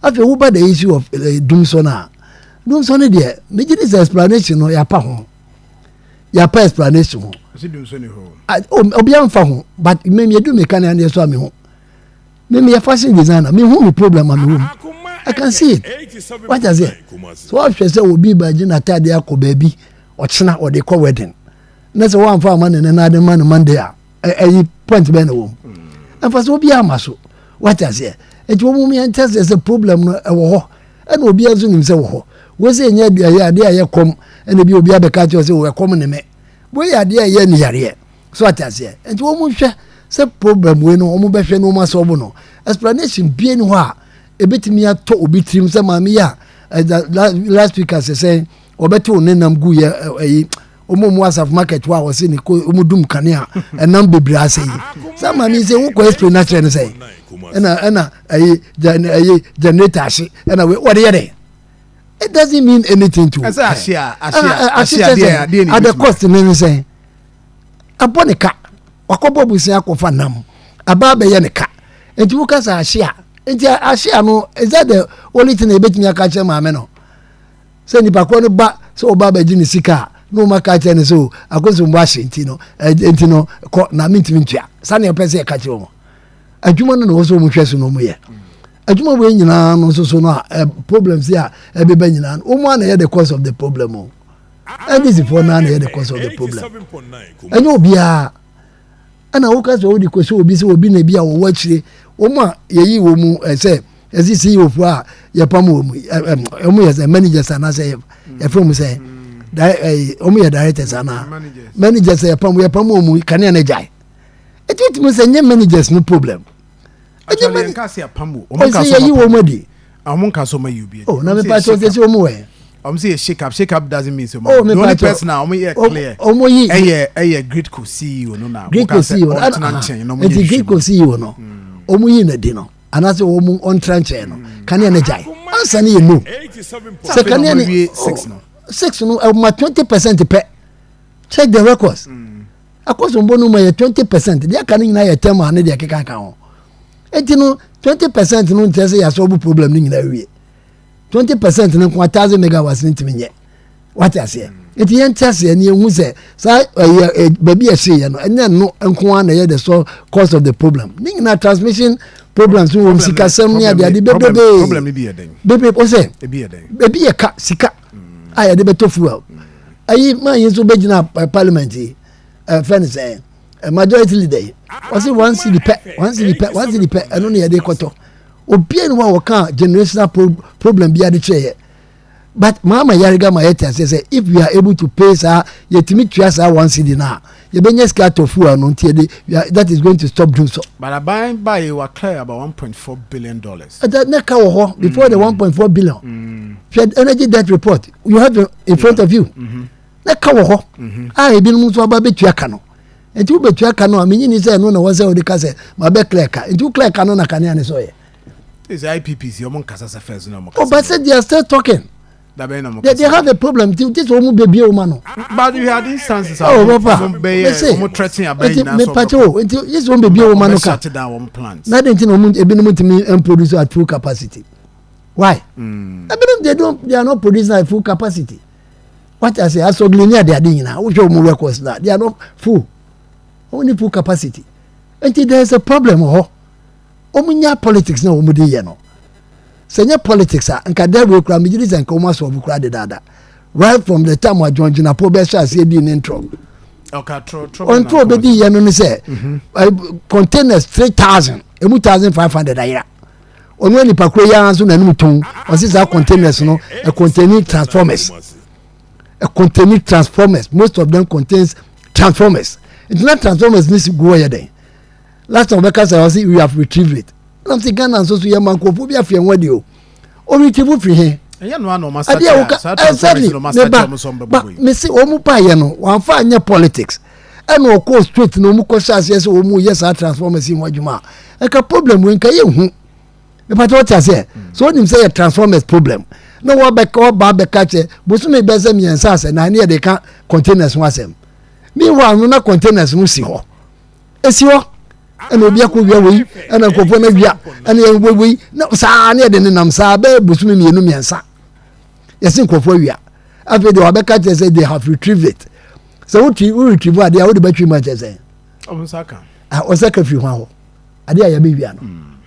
Afei woba the issue of dumsɔ no a, dumsɔ no deɛ, megye di sɛ explanation no yɛapa ho, yɛapa explanation ho. Obiara mfa ho, but mmemme edu mi kanea deɛ so a mi ho, mímí yɛ fashion designer, mi hu mi problem a mi wɔ mu. I can see it. Wata sɛ so wahwɛ sɛ obi ba gye n'ataade akɔ baabi ɔkyena ɔde kɔ wedding na sɛ wɔamfa ama ne nana ade ma ne Monday a, ɛyi point bɛn na wɔ mu ɛnfa sɛ obi ama so. Wata sɛ eti wɔn mu yɛn tɛ sɛ problem no ɛwɔ hɔ, ɛna obiara nso nim sɛ wɔ hɔ. Wɔsɛ nyɛ ɛyɛ adeɛ a ɛyɛ kɔm, ɛna bi obi abɛka kyerɛ sɛ wɔ ɛkɔm ne mɛ wɔyɛ adeɛ a ɛyɛ ne yareɛ so. Ate aseɛ? Nti wɔn mu hwɛ sɛ problem wei no, wɔn bɛhwɛ no, wɔn asɔɔbo no. Explanation bie ni hɔ a ebetumi atɔ obi tirim sɛ maame yi a ɛda last week asɛ sɛ ɔbɛte ne nam gu yɛ ɛyi wɔn mu Asafo Market hɔ a wɔsi ne ko wɔn dum kanea ɛnam bebree ase yi sɛ maame yi sɛ wokɔ explain na kyerɛ no sɛ ɛna ɛyi ɛyi generator ahye ɛna wɔde yɛ dɛ, it doesn't mean anything to ɛsɛ ahye a ahye a ahye adeɛ adeɛ ne ade cost ne sɛn abɔ ne ka wakɔbɔ busia akɔfa nam aba abɛyɛ ne ka. Nti woka sɛ ahye a, nti ahye a no, is that the only thing ebetumi aka kyerɛ maame no sɛ nipa korɔ no ba sɛ ɔba abɛgye ne sika a, na ɔma ka kyerɛ no sɛ o Akosombo ahye, nti no nti no kɔ na mentumi ntua sani ɛpɛ sɛ ɛka kyerɛ wɔn adwuma no na wɔ sɛ wɔn hwɛ so na wɔn yɛ adwuma wei nyinaa no nso so no a problems a ɛbɛba nyinaa no, wɔn a na yɛ the cause of the problem o. NDC foɔ naa na yɛ the cause of the problem, ɛnyɛ obiara. Ɛna woka sɛ wode kɔsɛ obi sɛ obi na bi a wɔwɔ akyire, wɔn a yɛyi wɔ mu ɛsɛ ɛsi CEO foɔ a yɛpam wɔ mu ɛ ɛ wɔn yɛ sɛ managers anaasɛ yɛfrɛ mu sɛ wɔn yɛ directors anaa managers, yɛpam wɔ mu kanea no gyae. Eti tumi sɛ nyɛ managers no problem. Ɛnyɛ mani ɔsɛ yɛyi wɔn mu adi. Ɔmo nka so ɔmo ayi obi. Oh, na mepa kyɛw sɛ ɔmo wɛ. Ɔmo sɛ yɛ shake up. Shake up doesn't mean so. Oh, the only person a ɔmo yɛ clear. Ɔmo yi. Ɛyɛ Gridco CEO no na. Gridco CEO no ɔtena nkyɛn na ɔmo yɛ. Nti Gridco CEO no, ɔmo yi na di no anaasɛ ɔmo ɔntra nkyɛn no, kanea no gyae ansa ne yɛ no sɛ kanea ne six no ɛma 20% pɛ. Check the records. Akosombo no ma yɛ 20%, deɛ aka no nyinaa yɛ tɛm a ne deɛ keka ka ho. Eti no 20% no nkyɛn sɛ yasɔ problem no nyinaa wie. 20% no nko 1,000 megawatts ne ntumi nyɛ. Wate aseɛ? Eti yɛn te aseɛ ni ehu sɛ saa ɛyɛ ɛ baabi ɛhyɛ yɛ no, ɛnyɛ no nko ara na ɛyɛ the sole cause of the problem ne nyinaa. Transmission problems wɔ mu, sikasɛm ne adeade bebrebe bebree. Ɔsɛ ebi yɛ ka sika a yɛde bɛtɔ fuel. Ayi maa yi nso bɛgyina parliament yi, fɛn sɛ majority leader yi, ɔsi 1 cedi pɛ, 1 cedi pɛ, 1 cedi pɛ, ɛno ne yɛde kɔtɔ. Obiara ni hɔ a wɔka generational problem bi ade kyerɛ yɛ, but maama Ayariga ma yɛte ase sɛ if we are able to pay saa, yɛtumi tua saa 1 cedi na yɛbɛnya sika atɔ fuel no, nti yɛde that is going to stop doing so. But aban báyìí wa clear about $1.4 billion. Ɛtɛ ne ka wɔ hɔ before the 1.4 billion. Hwɛ energy debt report you have in front of you. Ne ka wɔ hɔ a ebinom nso aba bɛtua ka no. Nti wobɛtua ka no a, menyi ni sɛ ɛno na wɔ sɛ wode ka sɛ ma bɛ clear ka. Nti wo clear ka no na kanea ne sɛ ɔyɛ. Is IPPC ɔmo nkasa sɛ first na ɔmo kasa. Oh, but say they are still talking. They have a problem ti ti sɛ ɔmo bebie o ma no. But you had instances. Oh, papa, ɔmo bɛyɛ ɔmo threaten abɛn nyinaa. Nti mepakyɛ o, nti yi sɛ ɔmo bebie o ma no ka. Ɔmo shut down wɔn plant. Na de nti na ɔmo ebinom ntumi produce at full capacity. Why? Ebinom they are not producing at full capacity. What I say, Asogli ni ade ade nyinaa, wohwɛ ɔmo records na they are not full. Ɔmo ni full capacity. Nti there is a problem wɔ hɔ. Ɔmo nya politics na ɔmo de yɛ no sɛ nyɛ politics a, nka dɛ wei kura megye di sɛ nka ɔmo asɔɔbo kura dedaada right from the time a John Jinapor bɛhyɛ aseɛ di ne ntorɔ. Ɔntorɔ bɛdi yɛ no ne sɛ containers 3,000 emu 1,500 ayera. Ɔno nipa koro yi ara nso n'anim tɔn ɔsi saa containers no ɛ containing transformers, ɛ containing transformers, most of them contains transformers. Nti na transformers ni si gu hɔ yɛ dɛ last time ɔbɛka sɛ ɔsi we have retrieved it. Ɛnam sɛ Ghana nso so yɛ ma nkurɔfoɔ bi afei ɛwɔ de o o retrieve firi he. Ɛyɛ no ano ɔma start a saa transformers no ɔma start ɔmo sɔn bɛbɔ yi. Mesi wɔn pa yɛ no wɔn afa anyɛ politics, ɛna ɔkɔ straight na wɔn kɔ hyɛ aseɛ sɛ wɔn yɛ saa transformers yi ho adwuma a, ɛka problem wei nka yɛ hu. Nipa tí wɔte aseɛ so wɔnim sɛ yɛ transformers problem na wɔbɛka ɔba abɛka kyɛ bosome bɛ sɛ 3 asɛ na ne yɛ de ka containers ho asɛm. Meanwhile no, na containers no si hɔ, esi hɔ. Ɛna obi akɔ wia wei, ɛna nkurɔfoɔ no awia, ɛna yɛn wei na saa ne yɛde nenam saa bɛyɛ bosome mmienu mmiɛnsa. Yɛsi nkurɔfoɔ awia. Afei deɛ wabɛka kyerɛ sɛ they have retrieved it. Sɛ wotwi wo retrieve adeɛ a, wode bɛtwi mu akyerɛ sɛ ɔsɛ ka firi ho ahɔ adeɛ a yɛbɛwia no,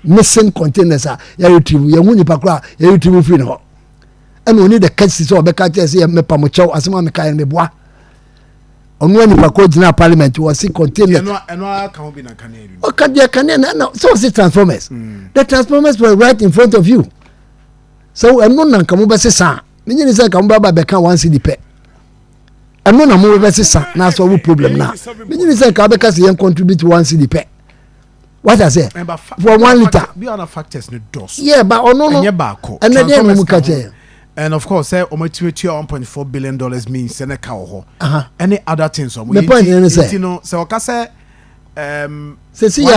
missing containers a yɛ retrieve, yɛn ho nipa koraa yɛ retrieve firi ne hɔ, ɛna oni the courtesy sɛ ɔbɛka kyerɛ sɛ yɛ mepa mo kyɛw, asɛm a meka yɛ no meboa. Ɔno a nipa kɔ gyina parliament wɔ se container ɔka deɛ kanea na ɛna sɛ ɔse transformers, the transformers were right in front of you. So ɛno na nka mo bɛsesa a, menye ne sɛ nka mo bɛba bɛka 1 cedi pɛ. Ɛno na mo bɛsesa na asɔ problem na menye ne sɛ nka bɛka sɛ yɛn contribute 1 cedi pɛ. Wata sɛ for 1 litre. Yeah, but ɔno no ɛnɛ deɛ na mo ka kyerɛ. And of course sɛ ɔmo atumi atua $1.4 billion means sɛ ne ka wɔ hɔ ɛne other things ɔmo yɛ. Point ne sɛ nti no sɛ ɔka sɛ 1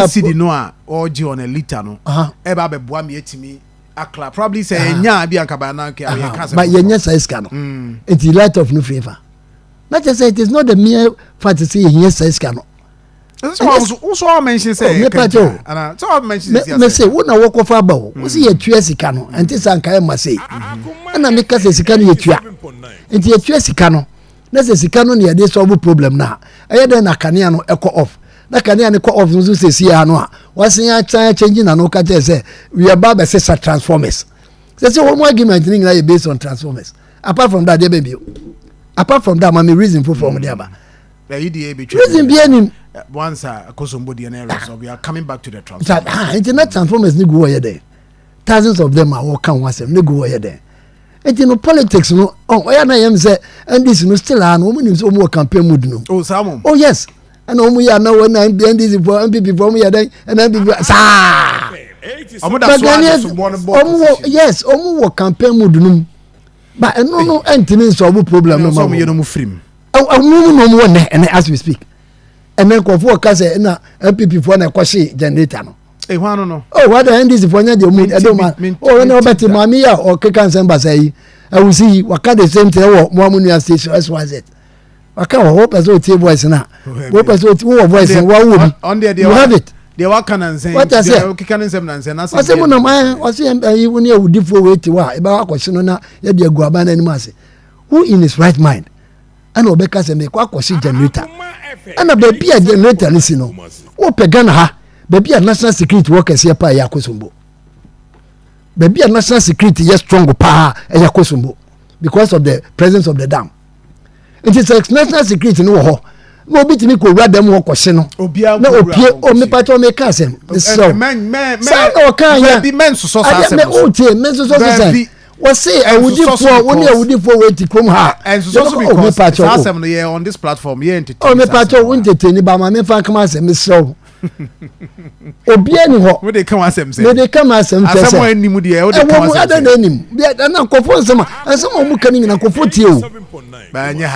cedi no a ɔgye on a litre no ɛba abɛboa mi etimi akla, probably sɛ yɛnya bi anka ba na nka yɛ ka sɛ but yɛnyɛ saa sika no nti light off no firi fa na kyerɛ sɛ it is not the mere fact sɛ yɛhia saa sika no. Wosɔ wa mention sɛ mepa kyɛw, mese wo na wɔkɔfa aba o, wo sɛ yɛtua sika no, ɛnte sɛ anka ɛma sei. Ɛna meka sɛ sika no yɛtua, nti yɛtua sika no na sɛ sika no ne yɛde solve problem no a, ɛyɛ dɛn na kanea no ɛkɔ off? Na kanea no kɔ off nso sɛsi ha no a, wasen akyɛn akyɛngyi na no ka kyerɛ sɛ wiaba bɛsesa transformers sɛ wɔn mu argument no nyinaa yɛ based on transformers. Apart from that, deɛ bɛn bio? Apart from that, maame, reason foforɔ wɔn de aba, reason bi anim. Once Akosombo deɛ no resolve, we are coming back to the transformers. Ah, nti na transformers ni gu hɔ yɛ dɛ, thousands of them a wɔka ho asɛm ne gu hɔ yɛ dɛ. Nti no politics no, ɔ ɔyɛ na yɛm sɛ NDC no still a no, wɔn nim sɛ wɔn wɔ campaign mood no. Oh, saa mo. Oh yes, ɛna wɔn yɛ ana wɔn na NDC fo, NPP fo, wɔn yɛ dɛ, ɛna NPP saa. Ɔmo da so adi so bɔ no bɔ. Wɔn wɔ, yes, wɔn wɔ campaign mood no mu, but ɛno no ɛntumi nsolve problem no ma wɔn. Yɛ no mu firim. Ɛmu mu na wɔn wɔ nɛ ɛnɛ as we speak. Ɛnɛ nkurɔfoɔ ka sɛ ɛna NPP foɔ na ɛkɔhye generator no. Ehu ano no. Oh, wada NDC foɔ nyɛ deɛ ɔmu ɛdɛ ɔmu oh, ɛna ɔbɛte maame yi a ɔkeka nsɛm basa yi awusi yi, waka the same thing ɛwɔ mo amu nua station XYZ. Waka wɔ hɔ, pɛ sɛ otie voice na wo pɛ sɛ otie wowɔ voice no, wawo bi, you have it. Deɛ waka na nsɛn. Wata sɛ deɛ ɔkeka ne nsɛm na nsɛn na sɛ. Ɔsɛ mu nam ɛn ɔsɛ ɛyi wo ne awudifoɔ wei te hɔ a ɛbɛwɔ akɔhye no na yɛde agu aban n'anim ase. Who in his right mind ɛna ɔbɛka sɛ mekɔ akɔhye generator, ɛna baabi a generator no si no, wopɛ Ghana ha baabi a national security wɔ kɛseɛ paa, ɛyɛ Akosombo. Baabi a national security yɛ strong paa, ɛyɛ Akosombo, because of the presence of the dam. Nti sɛ national security no wɔ hɔ na obi tumi kɔ owura dɛm hɔ kɔhye no na opie o, mepa kyɛw, meka asɛm, mesrɛw, saa na ɔka yɛ adeɛ mɛ o tie mɛ nsosɔ so sɛ wɔse awudifoɔ, wo ne awudifoɔ wɔ eti kurom ha. Ɛnsoso so because saa asɛm no yɛ on this platform yɛ ntete. O, mepa kyɛw, wo ntete ni ba ma mefa nkama asɛm, mesrɛw, obiara ni hɔ. Wode ka asɛm sɛ mede ka ma asɛm kyɛ sɛ asɛm anim deɛ wode ka asɛm sɛ ɛwɔ mu anim ɛna nkɔfo nsɛm a nsɛm a wɔn ka no nyina nkɔfo tie o,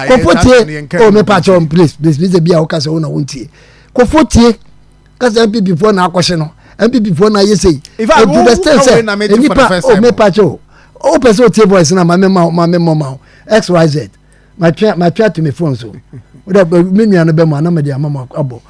kɔfo tie o. Mepa kyɛw, please, please, please, bi a wɔka sɛ wɔn na wɔn tie, kɔfo tie kasa. NPP foɔ na akɔhyɛ no, NPP foɔ na ayɛ sɛyi edu the extent sɛ nipa o. Mepa kyɛw, o pɛ sɛ o tie voice na maame ma maame mɔ ma o XYZ. Matwe matwe ato me phone so o dɛ me nua no bɛ mu anam de ama mo abɔ.